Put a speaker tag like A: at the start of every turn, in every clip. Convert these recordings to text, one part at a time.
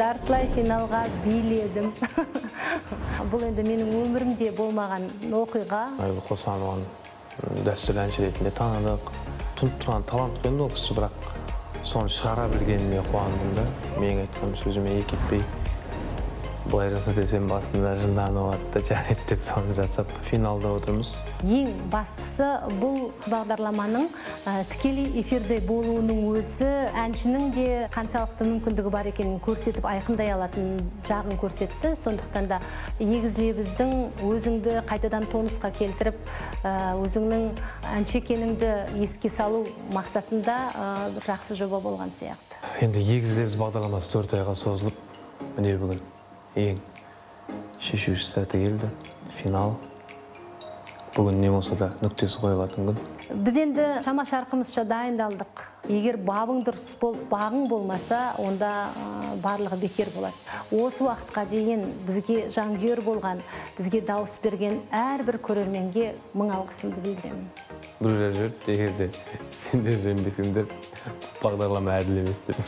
A: Жартылай финалға биледім. Бұл енді менің өмірімде болмаған оқиға.
B: Айгүл Қосанованы дәстүрлі әнші ретінде таныдық. Тұнып тұрған талант қой енді ол кісі, бірақ соны шығара білгеніне қуандым да. Менің айтқан сөзіме екі етпей, былай жаса десем басында жынданып алады да, жарайды деп соны жасап финалда отырмыз.
A: Ең бастысы бұл бағдарламаның тікелей эфирде болуының өзі әншінің де қаншалықты мүмкіндігі бар екенін көрсетіп, айқындай алатын жағын көрсетті. Сондықтан да Егіз лебіздің өзіңді қайтадан тонусқа келтіріп, өзіңнің әнші екеніңді еске салу мақсатында бір жақсы жоба болған сияқты.
B: Енді Егіз лебіз бағдарламасы 4 айға созылып, міне бүгін ең шешуші сәті келді, финал. Бүгін не болса да нүктесі қойылатын күн.
A: Біз енді шама шарқымызша дайындалдық. Егер бабың дұрыс болып, бағың болмаса, онда барлығы бекер болады. Осы уақытқа дейін бізге жанкүйер болған, бізге дауыс берген әрбір көрерменге мың алғысымды білдіремін.
B: Біреулер жүрді, егер де сендер жеңбесеңдер, бағдарлама әділ емес деп.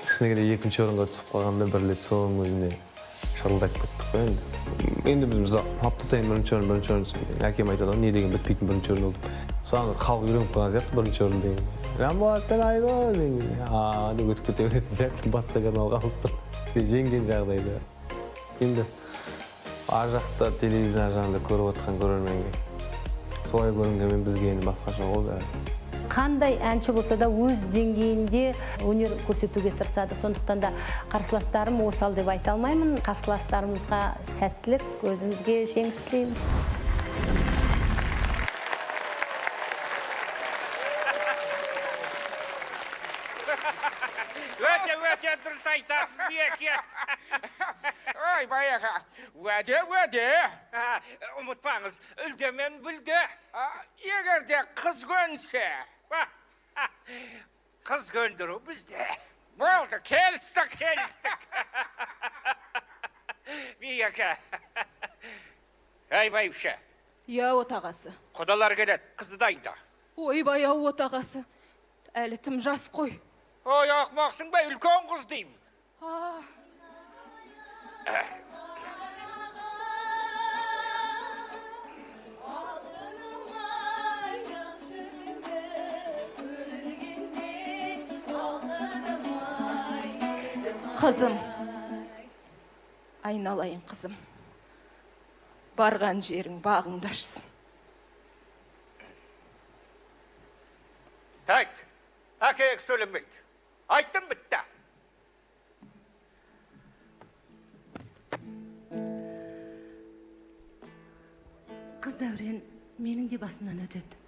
B: Шыны керек, екінші орынға түсіп қалғанда бір рет соның өзіне шырылдап кеттік қой енді. Енді біз мысалы апта сайын бірінші орын, бірінші орын, әкем айтады ғой, не деген бітпейтін бірінші орын ол деп. Соған халық үйреніп қалған сияқты бірінші орын деген. Жанболат пен Айгүл деген, а деп өтіп кете беретін сияқты, басқа каналға ауыстырып жеңген жағдайда. Енді ар жақта телевизор ар жағында көріп отқан көрерменге солай көрінгенмен бізге енді басқаша ғой бәрі.
A: Қандай әнші болса да өз деңгейінде өнер көрсетуге тырысады. Сондықтан да қарсыластарым осал деп айта алмаймын. Қарсыластарымызға сәттілік, өзімізге жеңіс тілейміз.
C: Өте, өте дұрыс айтасыз, Беке.
D: Ой, баяғы, уәде, уәде.
C: Ұмытпаңыз, үлде мен бүлде.
D: Егер де қыз көнсе.
C: Қыз көндіру бізде.
D: Болды, келістік.
C: Келістік. Беке. Әй, байымша.
E: Иә, отағасы.
C: Құдалар келеді, қызды дайында.
E: Ойбай, ау, отағасы. Әлі тым жас қой.
C: Ой, ақмақсың ба, үлкен қыз деймін.
E: Қызым, айналайын қызым, барған жерің бағыңды ашсын.
C: Тәйт, әкек сөйлемейді. Айттым бітті.
A: Қыз дәурен менің де басымнан өтеді.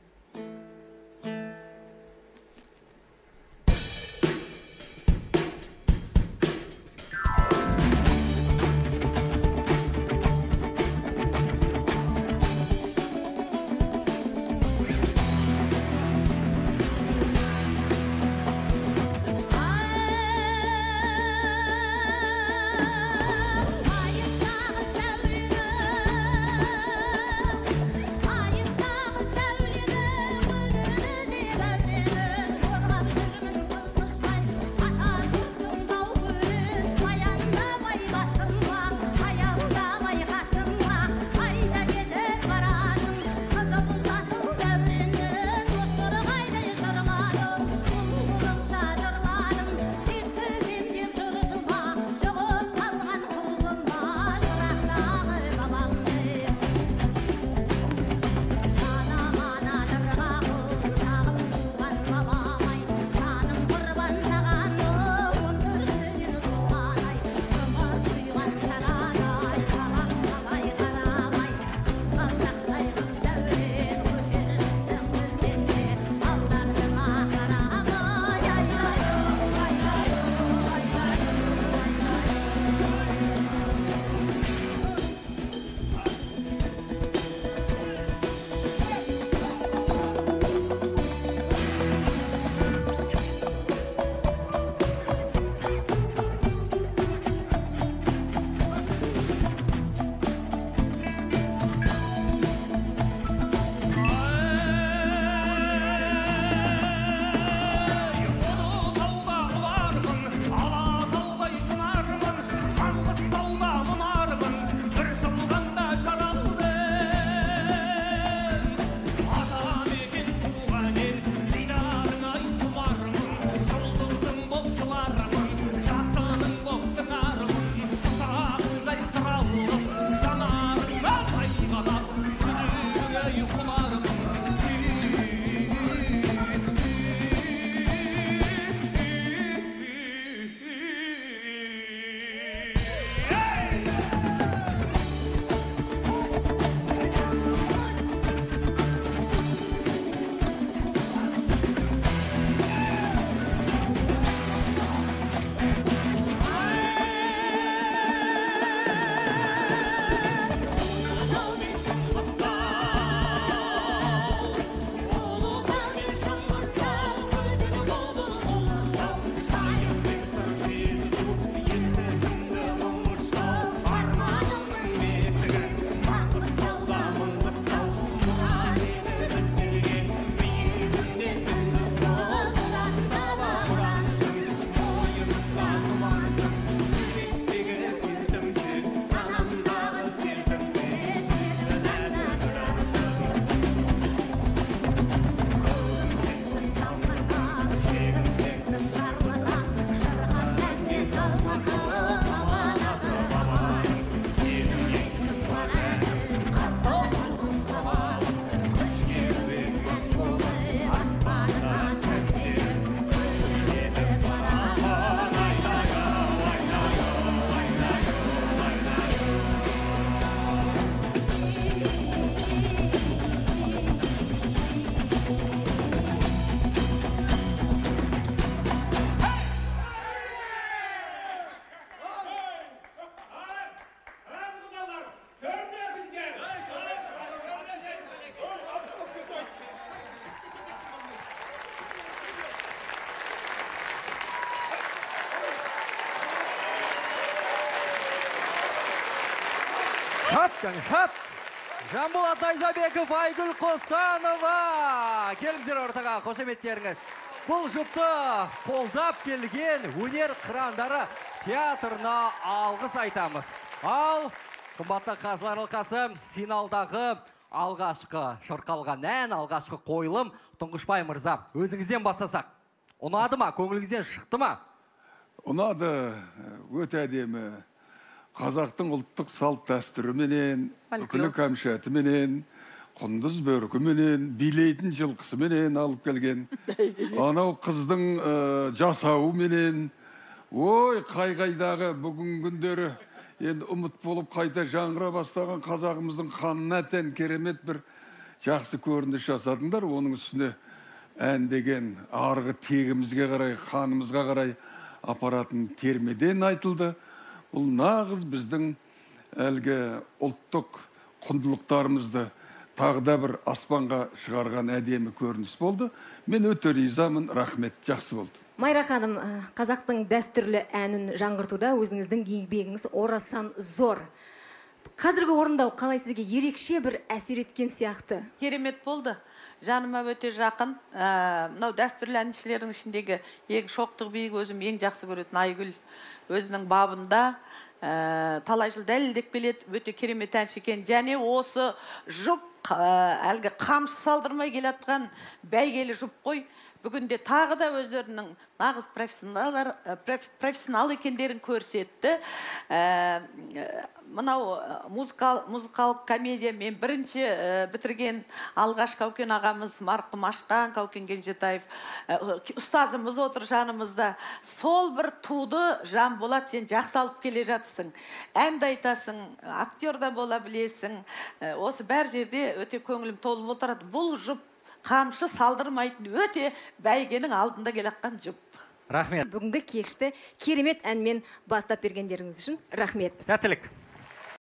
F: Айықтағы сәулені. Шап, кәне, шап! Жанболат Найзабеков, Айгүл Қосанова! Келіңіздер ортаға, қошеметтеріңіз. Бұл жұпты қолдап келген өнер қырандары театрына алғыс айтамыз. Ал, қымбатты қазылар алқасы, финалдағы алғашқы шырқалған ән, алғашқы қойылым. Тұңғышбай мырза, өзіңізден бастасақ. Ұнады ма, көңіліңізден шықты ма?
G: Ұнады, өте әдемі. Қазақтың ұлттық салт дәстүріменен, үкілі кәмшатыменен, құндыз бөркіменен, билейтін жылқысыменен алып келген. Анау қыздың жасауыменен, ой, қай-қайдағы бүгін күндері енді ұмыт болып қайта жаңғыра бастаған қазағымыздың қанына тән керемет бір жақсы көрініс жасадыңдар. Оның үстіне ән деген арғы тегімізге қарай, қанымызға қарай апаратын термеден айтылды. Бұл нағыз біздің әлгі ұлттық құндылықтарымызды тағы да бір аспанға шығарған әдемі көрініс болды. Мен өте ризамын, рахмет, жақсы болды.
H: Майра ханым, қазақтың дәстүрлі әнін жаңғыртуда өзіңіздің еңбегіңіз орасан зор. Қазіргі орындау қалай сізге ерекше бір әсер еткен сияқты?
I: Керемет болды. Жаныма өте жақын. Мынау дәстүрлі әншілердің ішіндегі ең шоқтық биік өзім ең жақсы көретін Айгүл өзінің бабында талай жыл дәлелдеп келеді, өте керемет әнші екен. Және осы жұп әлгі қамшы салдырмай келе жатқан бәйгелі жұп қой. Бүгінде тағы да өздерінің нағыз профессионал екендерін көрсетті. Мынау музыкалық комедия мен бірінші бітірген алғаш Каукен ағамыз, марқұм ашқан Каукен Кенжетаев, ұстазымыз отыр жанымызда. Сол бір туды, Жанболат, сен жақсы алып келе жатсың. Ән де айтасың, актер да бола білесің. Осы бәр жерде өте көңілім толып отырады. Бұл жұп қамшы салдырмайтын өте бәйгенің алдында келе жатқан жұп.
F: Рахмет.
H: Бүгінгі кешті керемет әнмен бастап бергендеріңіз үшін рахмет.
F: Сәттілік.